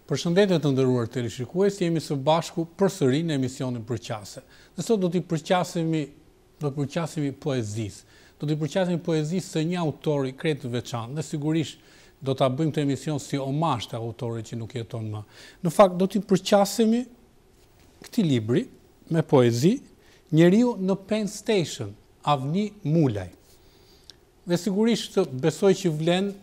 Përshëndetje të nderuar teleshikues, jemi së bashku përsëri në emisionin Përqasje. Dhe sot do t'i përqasemi do të përqasemi poezisë. Do t'i përqasemi poezisë së një autori krejt të veçantë dhe sigurisht do ta bëjmë këtë emision si omazh të autorit që nuk jeton më. Në fakt do t'i përqasemi këtij libri me poezi Njeriu në Penn Station, Avni Mulaj. Dhe sigurisht besoj që vlen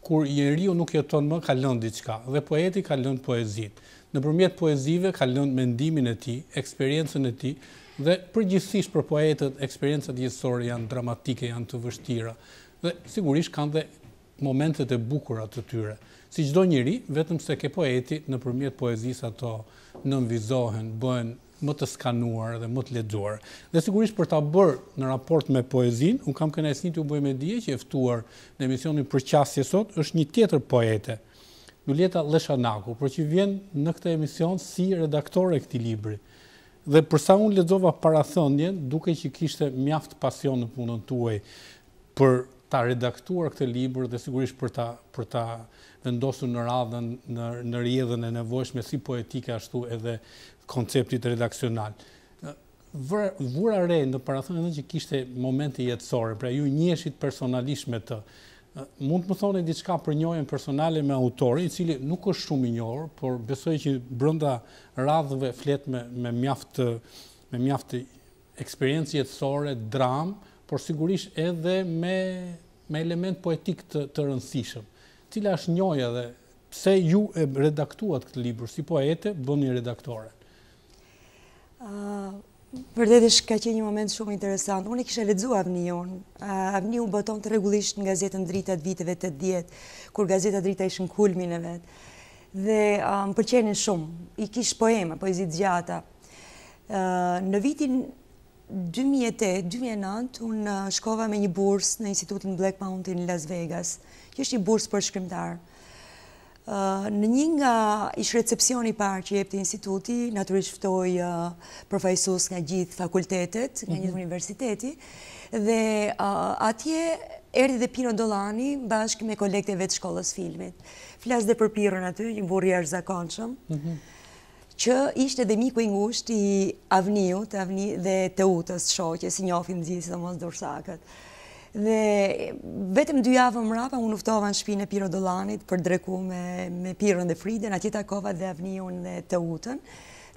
kur njeriu nuk jeton më ka lënë diçka dhe poeti ka lënë poezitë. Nëpërmjet poezive ka lënë mendimin e tij, eksperiencën e tij dhe përgjithësisht për poetët eksperiencat jetësore janë dramatike, janë të vështira dhe sigurisht kanë dhe momentet e bukura të tyre. Si çdo njeri, vetëm se ke poeti nëpërmjet poezisë ato nënvizohen, bëhen më të skanuar dhe më të lexuar. Dhe sigurisht për ta bërë në raport me poezinë, unë kam kënaqësinë t'ju bëj me dije që e ftuar në emisionin Përqasje sot është një tjetër poete, Luljeta Lleshanaku, por që vjen në këtë emision si redaktore e këtij libri. Dhe për sa unë lexova parathënien, dukej që kishte mjaft pasion në punën tuaj për ta redaktuar këtë libër dhe sigurisht për ta për ta vendosur në radhën në në rrjedhën e nevojshme si poetike ashtu edhe konceptit redaksional. Vura, vura re në parathënien që kishte momente jetësore, pra ju njiheshit personalisht me të. Mund të më thoni diçka për njohjen personale me autorin, i cili nuk është shumë i njohur, por besoj që brenda radhëve flet me me mjaft me mjaft eksperiencë jetësore, dramë, por sigurisht edhe me me element poetik të të rëndësishëm. Cila është njohja dhe pse ju e redaktuat këtë libër si poete, bëni redaktoren? Uh, vërtet është ka qenë një moment shumë interesant. Unë e kisha lexuar Avniun. Uh, Avniu botonte rregullisht në gazetën Drita të viteve 80, kur gazeta Drita ishte në kulmin e vet. Dhe uh, më pëlqenin shumë. I kish poema, poezi të gjata. Në vitin 2008, 2009, unë shkova me një bursë në Institutin Black Mountain në Las Vegas, që është një bursë për shkrimtarë. Në një nga ish recepsioni i parë që jepte instituti, natyrisht ftoi përfaqësues nga gjithë fakultetet, nga gjithë mhm. universiteti, dhe atje erdhi dhe Piro Dollani bashkë me kolegët e vet shkollës filmit. Flas dhe për Piron aty, një burrë i jashtëzakonshëm. Mhm. që ishte dhe miku i ngushtë i Avniut, Avni dhe Teutës, shoqes, i njohin gjithë, sidomos durrsakët. Dhe vetëm dy javë më mrapa, unë u ftova në shpinë e Piro Dollanit për dreku me, me Piron dhe Fridën, atje takova dhe Avniun dhe Teutën,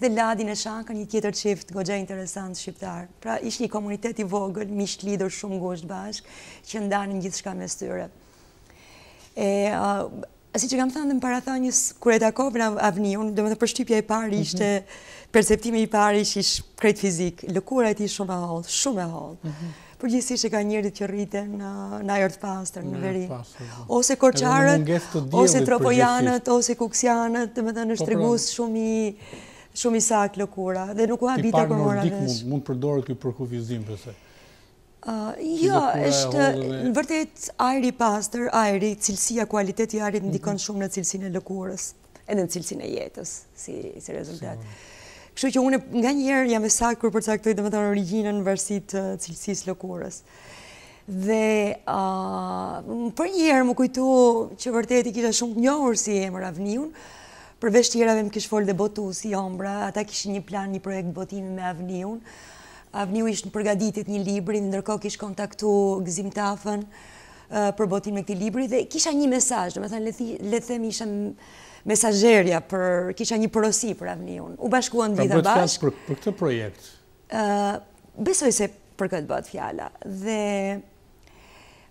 dhe Ladin e Shankën, një tjetër çift goxha interesant shqiptar. Pra, ishte një komunitet i vogël, miq të lidhur shumë ngushtë bashkë, që ndanin gjithçka mes tyre. E, Siç e kam thënë dhe në parathënie, kur e takova Avniun, domethënë përshtypja e parë mhm. ishte, perceptimi i parë ishte ish krejt fizik, lëkura e tij shumë e hollë, shumë e hollë. Mhm. Përgjithësisht e ka njerëzit që rriten në ajër të pastër, në veri. Po. Ose korçarët, ose tropojanët, ose kuksianët, domethënë është po, pra. tregues shumë i shumë i saktë lëkura dhe nuk u habita kur mora vesh. Mund të përdoret ky përkufizim pse. Jo, është në vërtet ajri i pastër, ajri, cilësia, kualiteti i ajrit ndikon mhm. shumë në cilësinë e lëkurës, edhe në cilësinë e jetës, si, si rezultat. Kështu që unë nganjëherë jam e saktë kur përcaktoj domethënë origjinën në varësi të cilësisë lëkurës. Dhe uh, përnjëherë m'u kujtu që vërtet i kisha shumë të njohur si emër Avniun, përveç tjerave më kish folë dhe botuesi Ombra, ata kishin një plan, një projekt botimi me Avniun, Avniu ishte në përgatitje të një libri, ndërkohë kish kontaktu Gëzim Tafën për botimin e këtij libri dhe kisha një mesazh, domethënë le të themi isha mesazherja për kisha një porosi për Avniun. U bashkuan të gjitha pra, bashkë. Për, për këtë projekt. Ë besoj se për këtë bëhet fjala. Dhe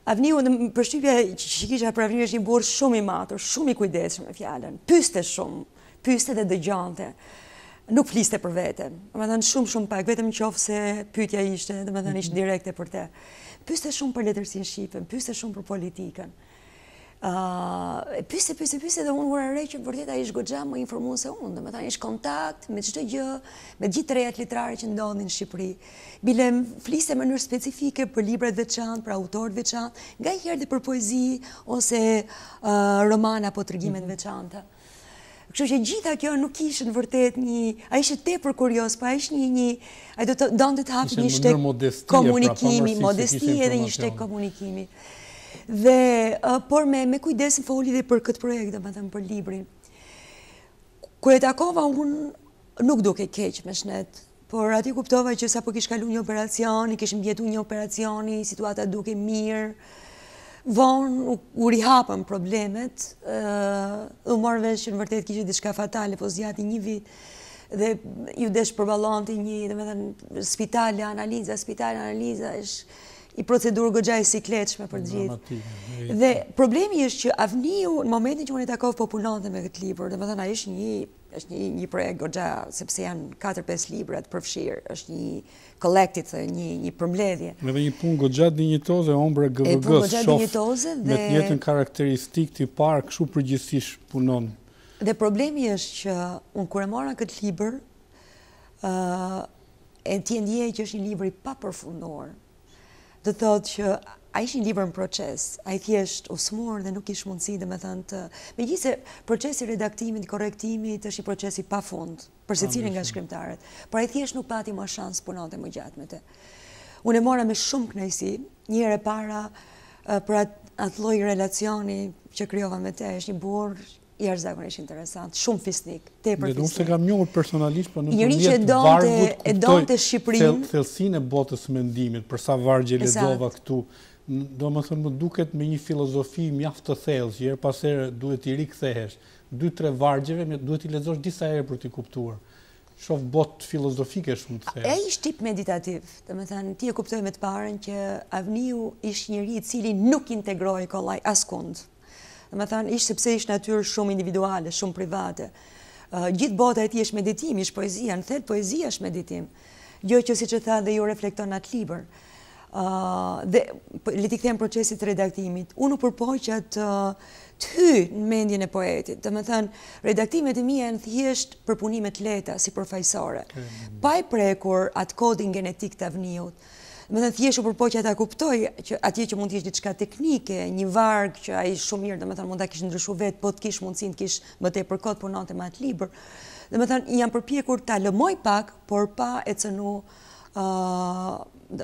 Avniu, në përshtypja që kisha për Avniun është një burrë shumë i matur, shumë i kujdesshëm me fjalën. Pyeste shumë, pyeste dhe dëgjonte. Nuk fliste për veten. Domethënë shumë shumë pak, vetëm në qoftë se pyetja ishte, domethënë ishte mhm. direkte për te. Pyeste shumë për letërsinë shqipe, pyeste shumë për politikën. Uh, pyeste, pyeste, pyeste dhe unë vura re që vërtet ai ishte goxha më informuar se unë, domethënë ishte kontakt me çdo gjë, me gjithë të rejat letrare që ndodhin në Shqipëri. Bile fliste në mënyrë specifike për libra të veçantë, për autorë të veçantë, nganjëherë dhe për poezi ose uh, romane apo tregime të mhm. veçanta. Kështu që gjitha kjo nuk ishte në vërtet një, ai ishte tepër kurioz, po ai ishte një një, ai do të donte të hapte një shteg pra, komunikimi, modesti edhe një shteg komunikimi. Dhe por me me kujdes më foli dhe për këtë projekt, domethënë për librin. Kur e takova unë nuk dukej keq me shnet, por aty kuptova që sapo kish kalu një operacion, i kish mbijetu një operacioni, situata dukej mirë, vonë u rihapën problemet, u mor vesh që në vërtet kishte diçka fatale, po zgjati një vit, dhe iu desh përballonte një, domethënë, spitale, analiza, spitale, analiza, është një procedurë goxha e sikletshme për të gjithë. Dhe problemi është që Avniu, në momentin që unë e takova, po punonte me këtë libër, domethënë, ai është një, është një, një projekt goxha, sepse janë 4-5 libra të përfshirë, është një collected, një, një përmbledhje. Edhe një punë goxha dinjitoze, Ombra GVG, shof dhe... me të njëjtën karakteristikë tipar, kështu përgjithsisht punon. Dhe problemi është që unë kur e mora këtë libër, e ti e ndjeje që është një libër i papërfunduar. Do të thotë që ai është një libër në proces, ai thjesht u smur dhe nuk kish mundësi, domethënë të... Megjithëse procesi i redaktimit, korrektimit, është një proces i pafund, për secilin nga shkrimtarët, por ai thjesht nuk pati më shans punonte më gjatë me të. Unë e mora me shumë kënaqësi, një herë e para për atë lloj relacioni që krijova me të, është një burrë jashtëzakonisht interesant, shumë fisnik, tepër fisnik. Unë s'e kam njohur personalisht, po nëpërmjet vargut kuptoj thellësinë e botës së mendimit, për sa vargje lexova këtu, domethënë më duket me një filozofi mjaft të thellë, që herë pas here duhet t'i rikthehesh. Dy tre vargjeve duhet t'i lexosh disa herë për t'i kuptuar. Shoh botë filozofike shumë të thellë. Ai është tip meditativ, domethënë ti e kuptoj me të parën që Avniu ishte njeri i cili nuk integrohej kollaj askund. Domethënë, ishte sepse ishte natyrë shumë individuale, shumë private. Gjithë bota e tij është meditimi, është poezia, në thelb poezia është meditim. Gjë që siç e tha dhe ju reflekton në atë libër. Dhe le t'i kthehem procesit të redaktimit. Unë u përpoqa të të hyj në mendjen e poetit. Domethënë, redaktimet e mia janë thjesht përpunime të lehta, sipërfaqësore. Pa e prekur atë kodin genetik të Avniut. Domethënë, thjesht u përpoqa ta kuptoj që atje që mund të ishte diçka teknike, një varg që ai shumë mirë, domethënë, mund ta kish ndryshu vetë, po të kish mundësinë të kish më tepër kohë të punonte me atë libër. Domethënë, jam përpjekur ta lëmoj pak, por pa e cenu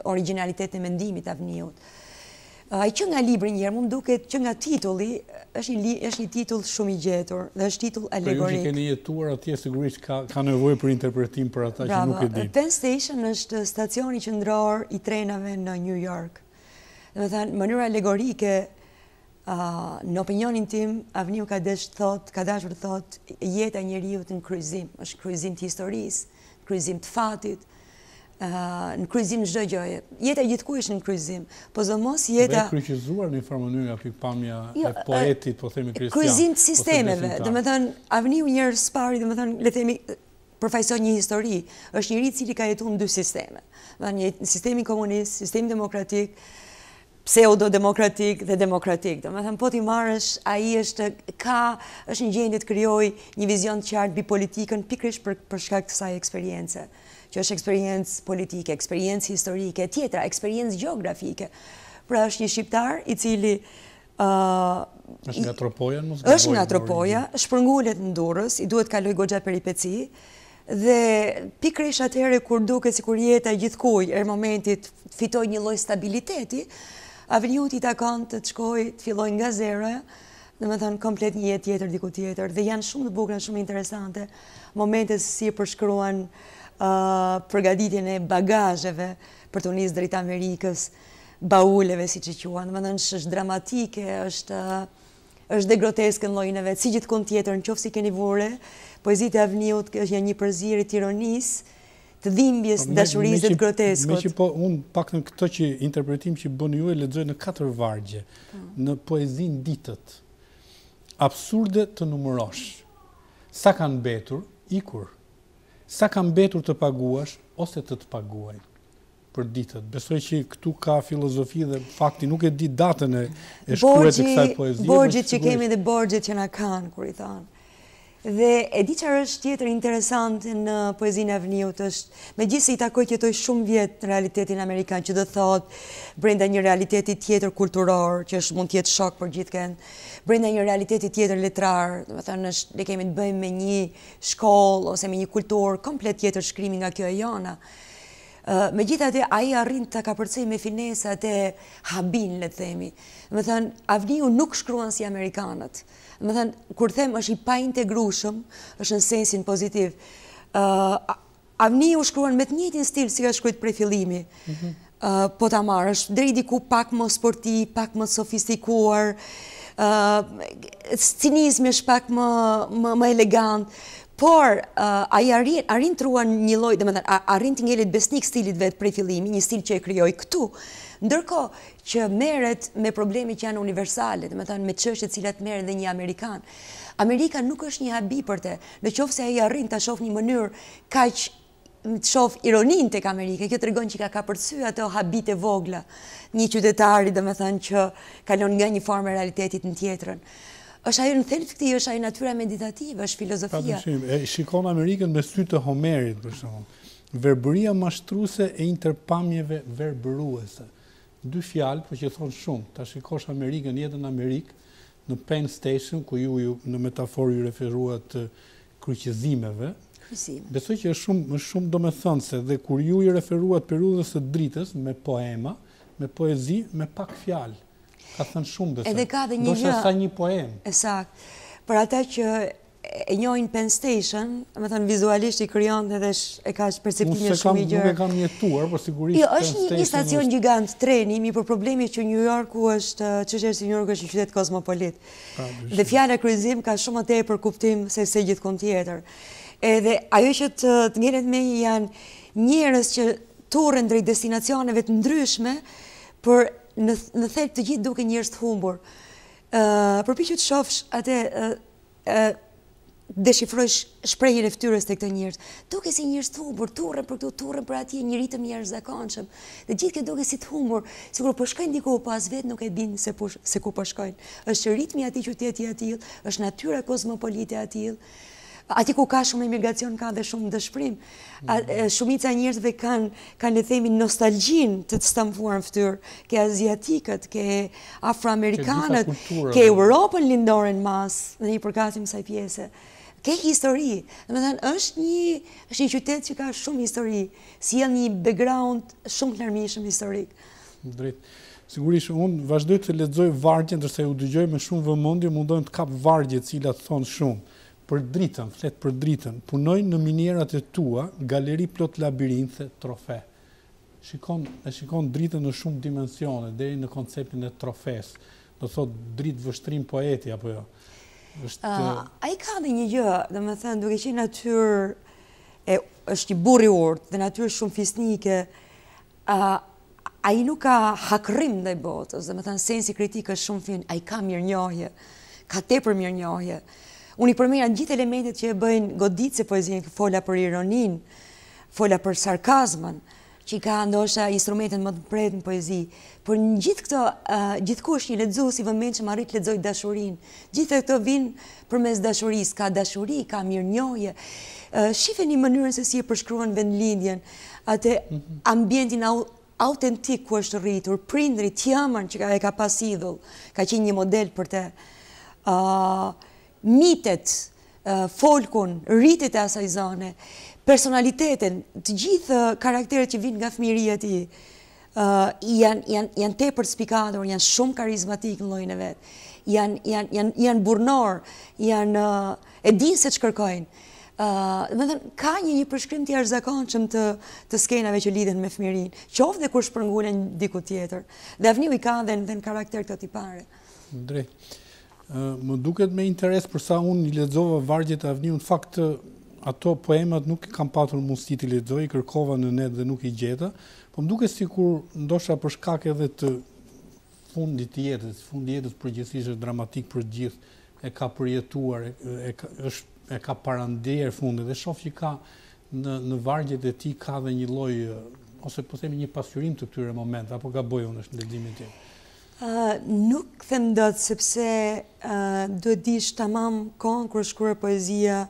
origjinalitetin e mendimit të Avniut. Ai që nga libri një herë, mu më duket që nga titulli, është një, është një titull shumë i gjetur dhe është titull alegorik. Për ju që keni jetuar atje, sigurisht ka, ka nevojë për interpretim për ata që nuk e dinë. Penn Station është stacioni qendror i trenave në New York. Domethënë, mënyrë alegorike, në opinionin tim, Avniu ka desh të thotë, ka dashur të thotë, jeta e njeriut në kryqëzim, është kryqëzim të historisë, kryqëzim të fatit, në kryqëzim çdo gjëje. Jeta e gjithkujt është në kryqëzim, po sidomos jeta... Dhe kryqëzuar në një farë mënyrë nga pikëpamja jo, e poetit, po themi kristian. Kryqëzim të sistemeve, domethënë, Avniu njëherë së pari, domethënë, le themi, përfaqëson një histori, është njeri i cili ka jetu në dy sisteme. Domethënë, një sistemin komunist, sistemin demokratik, pseudo-demokratik dhe demokratik. Domethënë, po t'i marrësh, ai është, ka, është në gjendje të krijojë një vizion të qartë mbi politikën, pikërisht për, për shkak të kësaj eksperience, që është eksperiencë politike, eksperiencë historike, tjetra, eksperiencë gjeografike. Pra është një shqiptar i cili është nga Tropoja, mos gaboj. Është nga Tropoja, shpërngulet në Durrës, i duhet kalojë goxha peripeci, dhe pikërisht atëherë kur duket sikur jeta e gjithkujt erdh momenti të fitojë një lloj stabiliteti, Avniut i takon të shkojë të fillojë nga zeroja, domethënë komplet një jetë tjetër diku tjetër dhe janë shumë të bukura, shumë interesante momente se si e përshkruan përgatitjen e bagazheve për t'u nisë drejt Amerikës, bauleve siç e quan, domethënë është dramatike, është është dhe groteske në llojin e vet, si gjithkund tjetër, në qoftë se keni vënë re, poezitë e Avniut është një një përzierje të ironisë, të dhimbjes, po, dashurisë dhe të groteskut. Meqë po, unë pak në këtë që interpretim që bëni ju e lexoj në katër vargje, po. në poezinë ditët, absurde të numërosh, sa kanë mbetur, ikur, sa kanë mbetur të paguash, ose të të paguajnë për ditët. Besoj që këtu ka filozofi dhe fakti nuk e di datën e, e shkruarjes së kësaj poezie. Borxhet që kemi dhe borxhet që na kanë, kur i thonë. Dhe e di çfarë është tjetër interesante në poezinë e Avniut është, megjithëse i takoi të jetojë shumë vjet në realitetin amerikan, që do të thotë brenda një realiteti tjetër kulturor, që është mund të jetë shok për gjithkënd, brenda një realiteti tjetër letrar, domethënë është ne kemi të bëjmë me një shkollë ose me një kulturë komplet tjetër shkrimi nga kjo e jona. Megjithatë, ai arrin të kapërcejë me finesë atë habinë, le të themi. Domethënë, Avniu nuk shkruan si amerikanët. Domethënë, kur them është i paintegrueshëm, është në sensin pozitiv. Avniu shkruan me të njëjtin stil si ka shkruajt prej fillimi. Mhm. Po ta marrësh, deri diku pak më sportiv, pak më sofistikuar, cinizmi është pak më, më, më elegant, por ai arrin, arrin të ruan një lloj, domethënë, arrin t'i ngelet besnik stilit vet prej fillimi, një stil që e krijoi këtu. Ndërkohë që merret me probleme që janë universale, domethënë me çështje të cilat merret dhe një amerikan. Amerika nuk është një habi për te, Në qoftë se ai arrin ta shohë një mënyrë kaq të shohë ironinë tek Amerika, kjo tregon që ka kapërcy ato habitë e vogla një qytetari, domethënë që kalon nga një formë e realitetit në tjetrën. Është ajo në thelb të këtij, është ajo natyra meditative, është filozofia. Pa dyshim, e shikon Amerikën me sytë e Homerit, për shembull. Verbëria mashtruese e interpamjeve verbëruese. Dy fjalë, po që thonë shumë. Ta shikosh Amerikën, jetën në Amerikë, në Penn Station, ku ju ju në metaforë ju referuat kryqëzimeve. Kryqëzime. Besoj që është shumë është shumë domethënëse dhe kur ju i referuat periudhës së dritës me poema, me poezi, me pak fjalë. Ka thënë shumë besoj. Edhe ka dhe një gjë. Ndoshta sa një poemë. E saktë. Për ata që e njohin Penn Station, domethënë vizualisht i krijon dhe e ka perceptimin shumë i gjerë. Nuk e kam jetuar, por sigurisht jo, është një, një stacion gjigant treni, mirëpo problemi që New Yorku është, çështja është se New Yorku është një qytet kozmopolit. Dhe fjala kryqëzim ka shumë më tepër kuptim se se gjithkund tjetër. Edhe ajo që të, të ngelet me janë njerëz që turren drejt destinacioneve të ndryshme, por në, në thelb të gjithë duken njerëz të humbur. Ë, përpiqu të shofsh atë deshifrojsh shprehjen e fytyrës te këto njerëz. Duke si njerëz të humbur, turren për këtu, turren për atje, një ritëm i jashtëzakonshëm. Dhe gjithë kjo duke si të humbur, sikur po shkojnë diku, po as vetë nuk e dinë se, po, se ku po shkojnë. Është ritmi i atij qyteti i atillë, është natyra kozmopolite e atillë. Aty ku ka shumë emigracion ka dhe shumë dëshpërim. Mm. Shumica e njerëzve kanë kanë le të themi nostalgjinë të stampuar në fytyrë, ke aziatikët, ke afroamerikanët, ke Europën lindore në masë, dhe i përkasim kësaj pjese. Ke histori, domethënë është një është një qytet që ka shumë histori, sjell një background shumë të larmishëm historik. Drejt. Sigurisht, unë vazhdoj të lexoj vargje, ndërsa ju dëgjoj me shumë vëmendje, mundohem të kap vargje të cilat thonë shumë. Për dritën, flet për dritën. Punoj në minierat e tua, galeri plot labirinthe, trofe. Shikon, e shikon dritën në shumë dimensione, deri në konceptin e trofesë. Do thotë dritë vështrim poeti apo jo. Është Ai ka dhe një gjë, domethënë duke qenë natyrë e është një burrë i urtë dhe natyrë shumë fisnike, ai nuk ka hakërrim ndaj botës, domethënë sensi kritik është shumë fin, ai ka mirënjohje, ka tepër mirënjohje. Unë i përmenda gjithë elementet që e bëjnë goditëse poezinë, fola për ironinë, fola për sarkazmën, që i ka ndoshta instrumentet më të mprehtë në poezi. Por në gjithë këto, gjithkush një lexues i vëmendshëm arrit të lexojë dashurinë. Gjithë këto vijnë përmes dashurisë, ka dashuri, ka mirënjohje. Shifeni mënyrën se si e përshkruan vendlindjen, atë mhm. ambientin autentik ku është rritur, prindërit, të ëmën që e ka pas idhull, ka qenë një model për të. Mitet, folkun, ritet e asaj zone, personalitetin, të gjithë karakteret që vijnë nga fëmijëria e tij, janë janë janë tepër të spikatur, janë shumë karizmatikë në llojin e vet. Janë janë janë janë burrnorë, janë e dinë se ç'kërkojnë. Ë, domethënë ka një një përshkrim të jashtëzakonshëm të të skenave që lidhen me fëmijërinë, qoftë dhe kur shpërngulen diku tjetër. Dhe Avniu i ka dhe në karakter këto tipare. Drejt. Më duket me interes për sa unë i lexova vargjet e Avniut, në fakt ato poemat nuk i kam patur mundësi t'i lexoj, i kërkova në net dhe nuk i gjeta, po më duket sikur ndoshta për shkak edhe të fundit të jetës, fundi i jetës përgjithësisht është dramatik për të gjithë, e ka përjetuar, e, ka, është e ka parandier fundin dhe shoh që ka në në vargjet e tij ka dhe një lloj ose po themi një pasqyrim të këtyre momenteve apo gaboj unë është në leximin tim. Nuk them dot sepse duhet dish tamam kohën kur është shkruar poezia.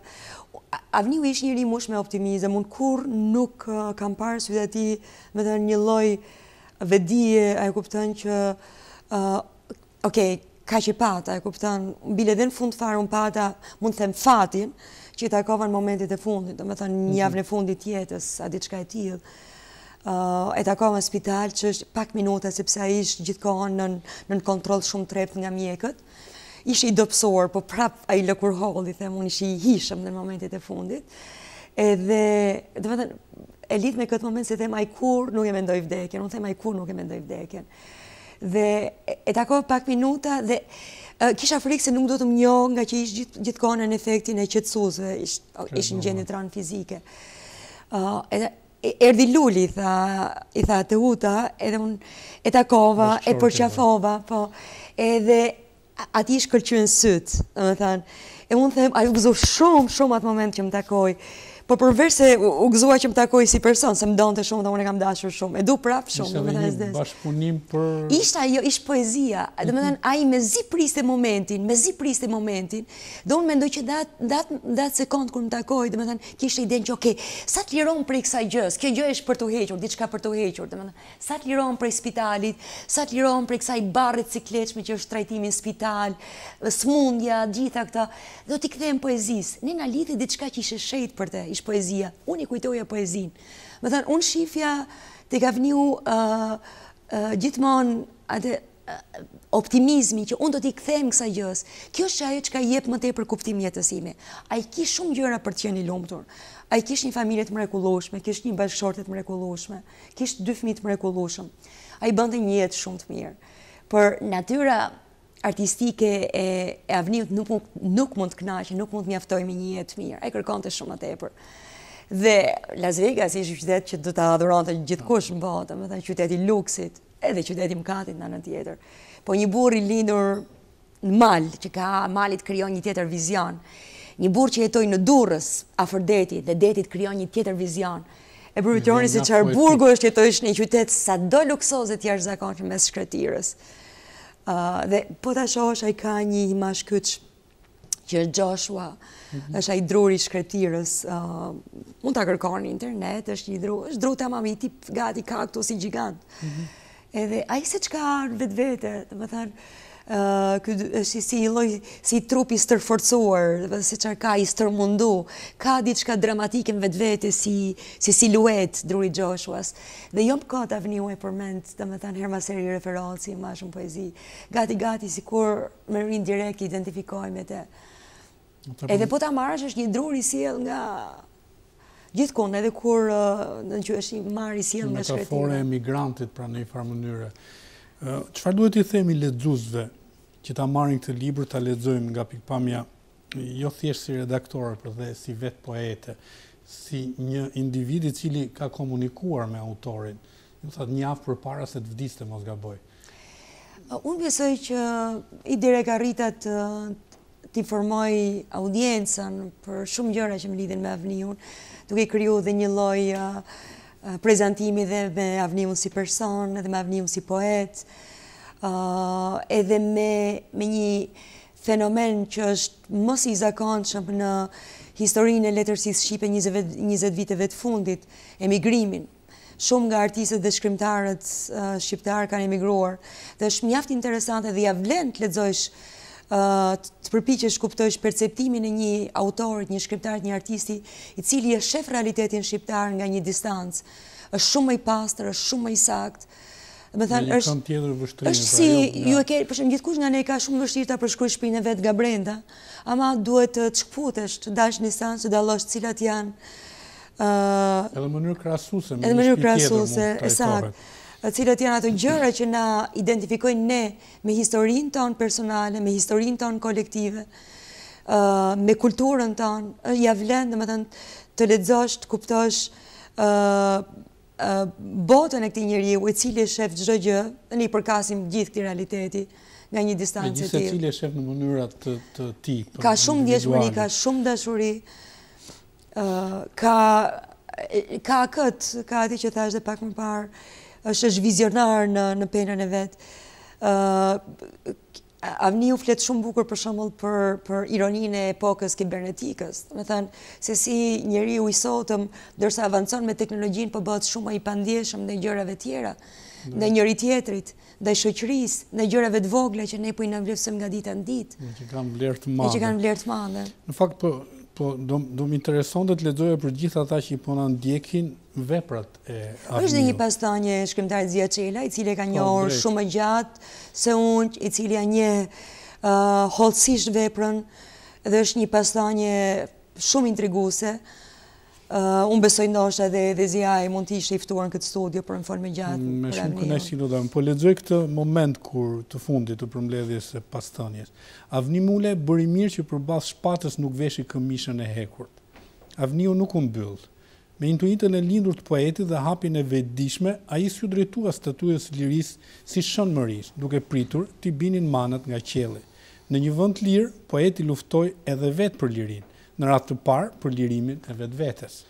Avniu ishte njeri i mbushur me optimizëm, unë kurrë nuk kam parë sytë e tij, domethënë një lloj vetëdije, a e kupton që ok, kaq i pata, e kupton, bile dhe në fund fare unë pata, mund të them fatin, që i takova në momentet e fundit, domethënë një mhm. javën e fundit të jetës, a diçka e tillë. E takova në spital që është pak minuta sepse ai ishte gjithë kohën nën nën kontroll shumë të rreptë nga mjekët. Ishte i dobësuar, po prap ai lëkurëhollë, them unë ishte i hijshëm në momentet e fundit. Edhe, domethënë, e lidh me këtë moment se them ai kurrë nuk e mendoi vdekjen, unë them ai kurrë nuk e mendoi vdekjen. Dhe e takova pak minuta dhe kisha frikë se nuk do të më njohë ngaqë ishte gjithë gjithë kohën nën efektin e qetësuesve, ishte ishte në gjendje të rëndë fizike. Ë edhe erdhi Luli, tha, i tha Teuta, edhe unë e takova, e përqafova, po, edhe atij i shkëlqyen sytë, domethënë, e unë them, ai u gëzu shumë, shumë atë moment që më takoi, por përveç se u gëzua që më takoi si person, se më donte shumë dhe unë e kam dashur shumë, e du prapë shumë. Ishte dhe një bashkëpunim për... Ishte ajo, ishte poezia, domethënë, mhm. ai mezi priste momentin, mezi priste momentin, dhe unë mendoj që në atë sekondë kur më takoi, domethënë, kishte idenë që, okej, sa të lirohem prej kësaj gjësë, kjo gjë është për t'u hequr, diçka për t'u hequr, domethënë, Sa të lirohem prej spitalit, sa të lirohem prej kësaj barre të sikletshme që është trajtimi në spital, sëmundja, gjitha këto, do t'i kthehem poezisë. Ne na lidhte diçka që ishte e shenjtë për të, ishte poezia. Unë i kujtoja poezinë. Domethënë, unë shifja tek Avniu gjithmonë atë optimizmin që unë do t'i kthehem kësaj gjësë. Kjo është ajo çka i jep më tepër kuptim jetës sime. Ai kish shumë gjëra për të qenë i lumtur. Ai kish një familje të mrekullueshme, kish një bashkëshorte të mrekullueshme. Kish dy fëmijë të mrekullueshëm. Ai bënte një jetë shumë të mirë. Por natyra artistike e, e Avniut nuk, nuk mund të kënaqej, nuk mund të mjaftojë me një jetë të mirë. Ai kërkonte shumë më tepër. Dhe Las Vegas ishte një qytet që do ta adhuronte gjithkush në botë, domethënë qyteti i luksit, edhe qyteti i mëkatit në anën tjetër. Po një burrë i lindur në mal, që ka mali të krijon një tjetër vizion. Një burrë që jetoi në Durrës, afër detit, dhe deti të krijon një tjetër vizion. E përfytyroni se çfarë burgu është jetosh në një qytet sado luksoz e të jashtëzakonshëm mes shkretëtirës. Dhe po ta shohësh ai ka një imazh kyç që është Joshua, mhm. është ai druri i shkretëtirës, mund ta kërkoni në internet, është një dru, është dru tamam i tip gati kaktusi gjigant. Mhm. Edhe ai se çka në vetvete, domethënë, ky është si një lloj si trup i stërforcuar, domethënë se çfarë ka i stërmundu, ka diçka dramatike në vetvete si si siluetë druri i Joshuas. Dhe jo më kot Avniu e përmend, domethënë herë mas here i referohet si imazh në poezi. Gati gati sikur në mënyrë indirekte identifikohej me të. Edhe po ta marrësh është një drur i sjellë nga gjithkund, edhe kur në që është i marrë i sjellë nga shkretëtira. Metaforë e emigrantit, pra në një farë mënyre. Çfarë duhet t'i themi lexuesve që ta marrin këtë libër, ta lexojnë nga pikëpamja jo thjesht si redaktore, por dhe si vetë poete, si një individ i cili ka komunikuar me autorin, ju thatë një javë përpara se të vdiste, mos gaboj. Unë besoj që indirekt arrita të të informoj audiencën për shumë gjëra që më lidhin me Avniun, duke i kriju dhe një lloj prezantimi dhe me Avniun si person, edhe me Avniun si poet, edhe me, me një fenomen që është më se i zakonshëm në historinë e letërsisë shqipe 20, 20 viteve të fundit, emigrimin. Shumë nga artistët dhe shkrimtarët shqiptarë kanë emigruar dhe është mjaft interesante dhe ia vlen të lexosh të përpiqesh të kuptosh perceptimin e një autorit, një shkrimtarit, një artisti, i cili e shef realitetin shqiptar nga një distancë. Është shumë më i pastër, është shumë më i saktë. Domethënë, është tjetër vështrimi. Është pra, si jo, ju e ke, për shembull, gjithkush nga ne ka shumë vështirë ta përshkruajë shtëpinë e vet nga brenda. Ama duhet të shkëputesh, të dalësh në distancë, të dallosh cilat janë Edhe në mënyrë krahasuese me një shtëpi tjetër mund të trajtohet. Cilat janë ato gjëra që na identifikojnë ne me historinë tonë personale, me historinë tonë kolektive, me kulturën tonë, ia vlen, domethënë, të lexosh, të kuptosh botën e këtij njeriu, i cili e shef çdo gjë, ne i përkasim gjithë këtij realiteti nga një distancë e tillë. Gjithsecili e shef në mënyra të të tij. Ka shumë ndjeshmëri, ka shumë dashuri, Ka ka kët, ka atë që thashë dhe pak më parë, është është vizionar në në penën e vet. Ë Avniu flet shumë bukur për shembull për për ironinë e epokës kibernetikës. Domethënë se si njeriu i sotëm ndërsa avancon me teknologjinë po bëhet shumë më i pandjeshëm ndaj gjërave tjera, ndaj njëri tjetrit. ndaj shoqërisë, ndaj gjërave të vogla që ne po i nënvlerësojmë nga dita në ditë. Që kanë vlerë të madhe. Që kanë vlerë të madhe. Në fakt po. Po, do, do më interesonte të lexoja për gjithë ata që po na ndjekin veprat e Avniut. Është dhe një pasthënie e shkrimtarit Zija Çela, i cili e ka po, njohur shumë më gjatë se unë, i cili ia njeh uh, hollësisht veprën, dhe është një pasthënie shumë intriguese. Uh, unë besoj ndoshta edhe edhe Zijai mund të ishte i ftuar në këtë studio për me folë më gjatë. Me shumë kënaqësi do ta. Po lexoj këtë moment kur të fundit të përmbledhjes së pasthënies. Avni Mulaj bëri mirë që përballë shpatës nuk veshi këmishën e hekurt. Avniu nuk u mbyll. Me intuitën e lindur të poetit dhe hapjen e vetëdijshme, ai s'iu drejtua statujës së lirisë si Shën Mërisë, duke pritur t'i binin manat nga qielli. Në një vend të lirë, poeti luftoi edhe vetë për lirinë, në radhë të parë për lirimin e vetvetes.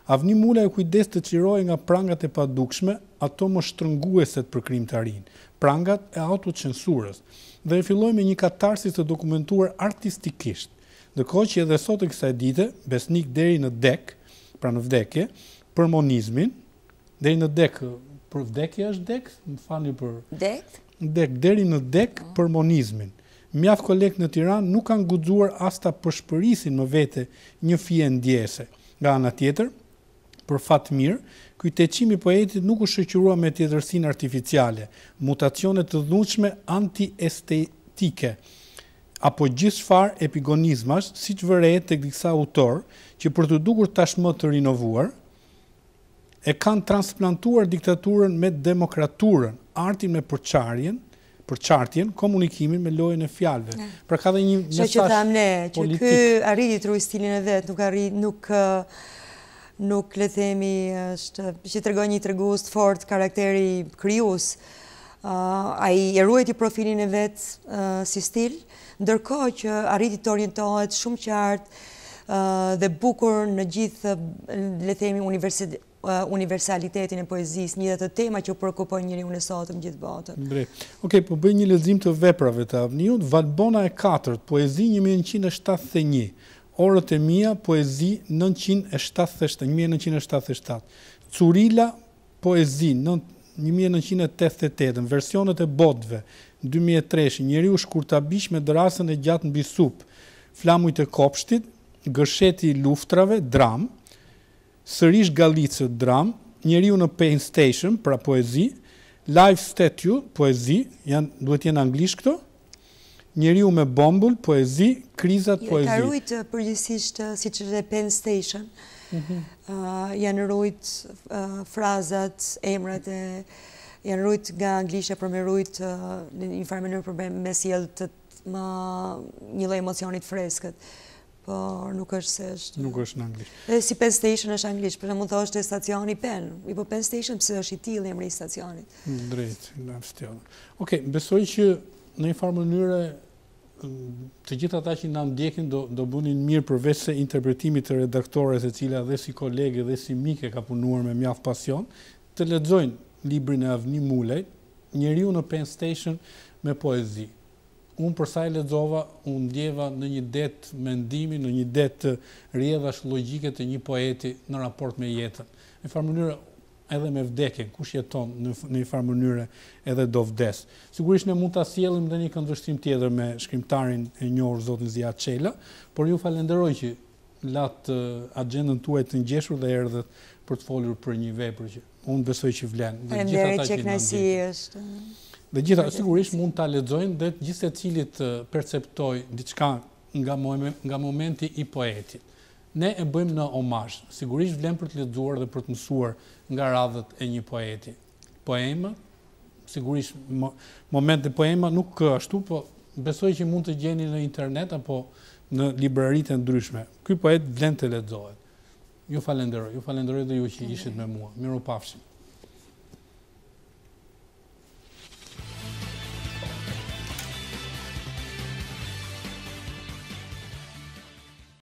Avni Mulaj u kujdes të çlirohej nga prangat e padukshme, ato më shtrëngueset për krijimtarinë, prangat e autocensurës, dhe e filloi me një katarsis të dokumentuar artistikisht. Ndërkohë që edhe sot e kësaj dite, besnik deri në dek, pra në vdekje, për monizmin, deri në dek, për vdekje është dek, më falni për Dek? Dek, deri në dek për monizmin. Mjaft kolegë në Tiranë nuk kanë guxuar as ta pëshpërisin më vete një fije ndjese. Nga ana tjetër, për fat të mirë, ky teçim i poetit nuk u shoqërua me tjetërsinë artificiale, mutacione të dhunshme antiestetike, apo gjithçfarë epigonizmash, siç vërehet tek disa autorë, që për t'u dukur tashmë të rinovuar, e kanë transplantuar diktaturën me demokraturën, artin me përçarjen, përçartjen, komunikimin me lojën e fjalëve. Pra ka dhe një mesazh politik. Që thamë ne, që ky arriti të ruajë stilin e vet, nuk arri, nuk nuk le themi është që tregon një tregues të fortë karakteri krijues. Ai e ruajti profilin e vet si stil, ndërkohë që arriti të orientohet shumë qartë dhe bukur në gjithë, le themi, universalitetin e poezisë, një dhe të tema që preokupojnë njeriun e sotëm gjithë botën. Drejt. Okej, po bëj një lexim të veprave të Avniut, Valbona e katërt, poezi 1971, Orët e mia, poezi 977, 1977, Curila, Poezi, 1988, Versionet e botëve, 2003, Njeriu shkurtabiq me dërrasën e gjatë mbi sup, Flamujt e kopshtit, Gërsheti i luftrave, dramë, Sërish Gallicët, dramë, Njeriu në Penn Station, pra poezi, Life Statue, poezi, janë, duhet të jenë anglisht këto? Njeriu me bombul, poezi, krizat, jo, poezi. Ka rujt përgjithësisht siç është dhe Penn Station. Mhm. Janë rujt frazat, emrat e janë rujt nga anglishtja për me rujt në një farë mënyrë për me sjell të më një lloj emocioni të freskët. Po, nuk është se është... Nuk është në anglisht. Dhe si Penn Station është anglisht, për mund të thosh te stacioni Penn. I po Penn Station, pse është i tillë emri i stacionit. Drejt, në stjellë. Okej, besoj që në një farë mënyre të gjithë ata që na ndjekin do do bënin mirë përveç se interpretimit të redaktores e cila dhe si kolege dhe si mike ka punuar me mjaft pasion, të lexojnë librin e Avni Mulajt, Njeriu në Penn Station me poezi. Unë për sa e lexova, u ndjeva në një det mendimi, në një det rrjedhash logjike të një poeti në raport me jetën. Në një farë mënyre edhe me vdekjen, kush jeton në në një farë mënyre edhe do vdes. Sigurisht ne mund ta sjellim dhe një këndvështrim tjetër me shkrimtarin e njohur zotin Zija Çela, por ju falenderoj që latë axhendën tuaj të ngjeshur dhe erdhët për të folur për një vepër që unë besoj që vlen dhe gjithë ata që na ndjekin. Dhe gjitha, sigurisht mund ta lexojnë dhe gjithsecili të perceptojë diçka nga nga momenti i poetit. Ne e bëjmë në omazh. Sigurisht vlen për të lexuar dhe për të mësuar nga radhët e një poeti. Poema, sigurisht momente poema nuk ashtu, po besoj që mund të gjeni në internet apo në libraritë e ndryshme. Ky poet vlen të lexohet. Ju falenderoj, ju falenderoj dhe ju që ishit me mua. Mirupafshim.